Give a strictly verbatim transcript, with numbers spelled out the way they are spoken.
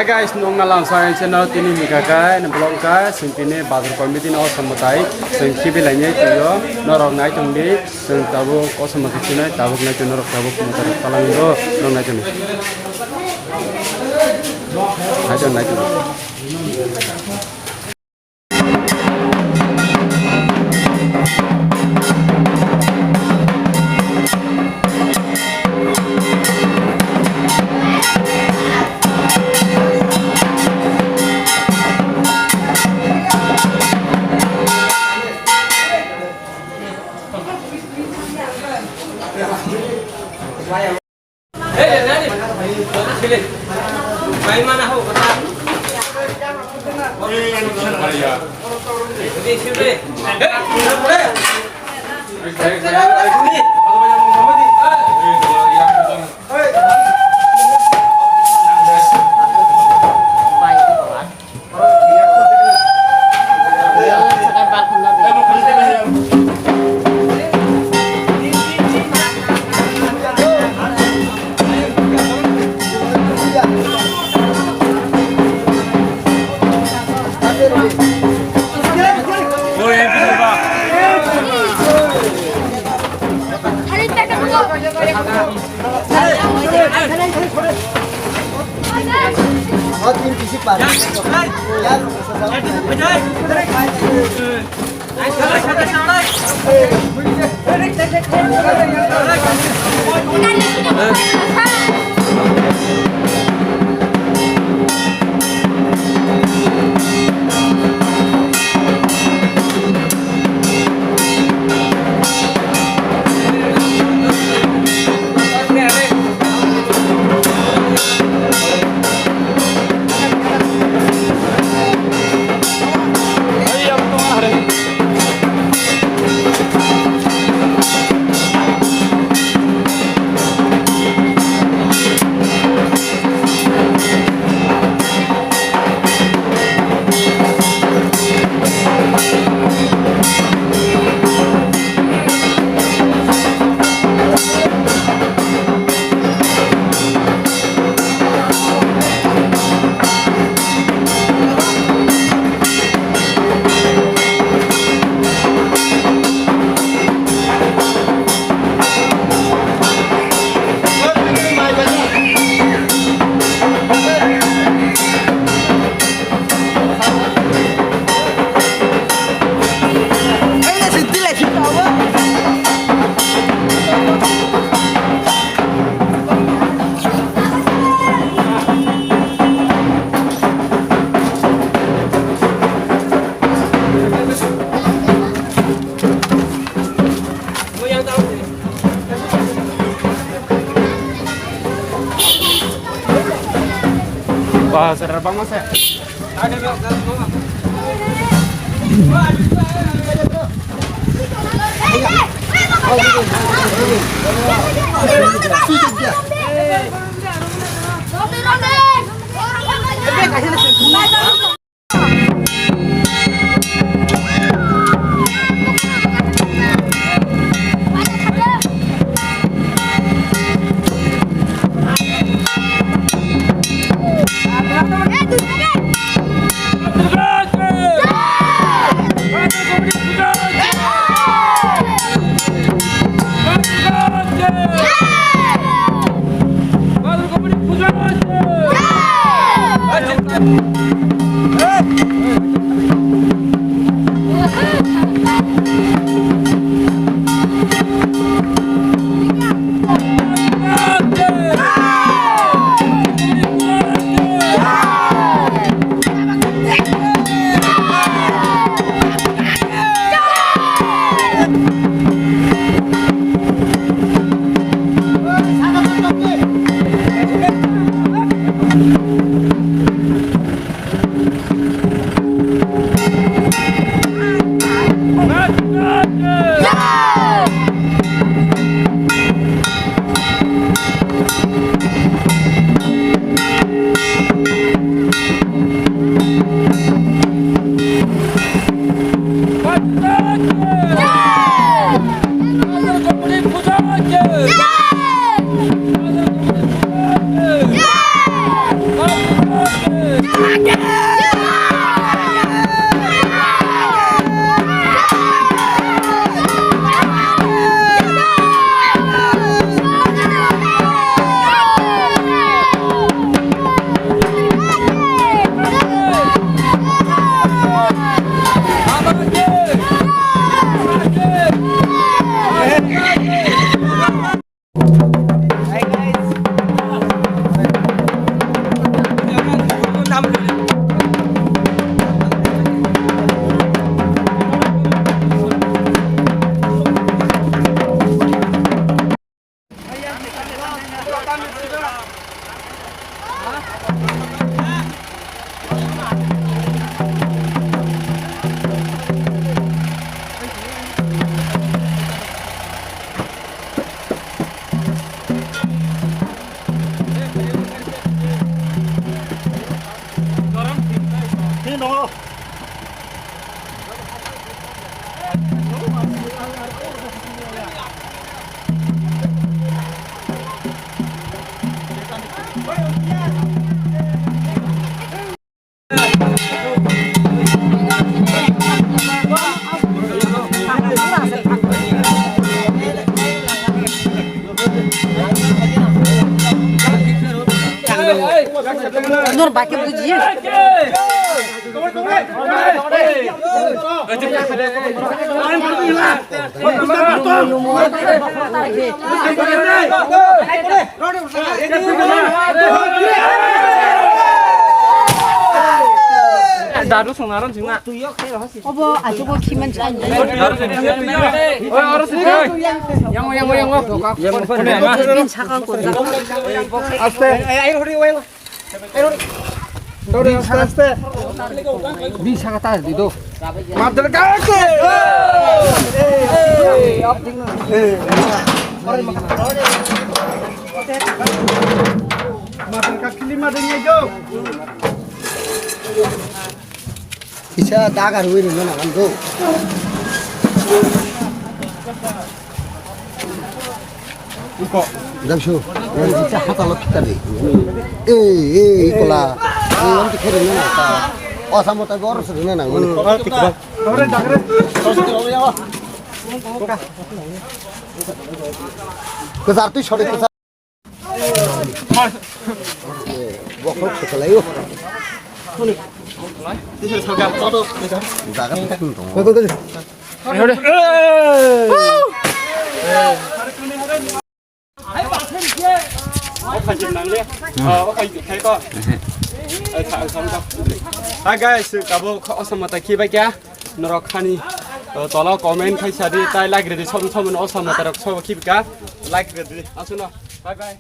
Guys, nung nalang sa ang channel tini hingka kai, ni vlog kai, sing tini bazar committee no osam batai, sing kibi lainai tuyo, norok nai tong di, sing tabuk osam batai sinai, tabuk nai tong norok tabuk motor palang do, norok nai tong di. Nai tong, nai tong. Wah, serar bangma se. Nur baki buji. Daru songnaron singna. Obo achugo khiman chan. Oi, oro sing. Yango, yango, yango. Bin sakal ko. Aste. Dore, aste, aste. Bin sakal ta di do. Madar ka ke. Madar ka kili madar ni jo. Kisa dagar wi rwna nangan do. Iko. Damsu. Kisa hatalo kita de. Eh, eh, ikola. Eh, yang kita rwna nang ta. O samo ta gor rwna nang. Kezar tu sore kezar. Bokhok sekalayo. Jaga tak nonton. Hi guys, tabuk Osamata khibai kya? Norok hani, uh, tola comment khai sadi, tai like redi, som som Osamata rok sobo khibika, like redi. Asuno. Bye bye.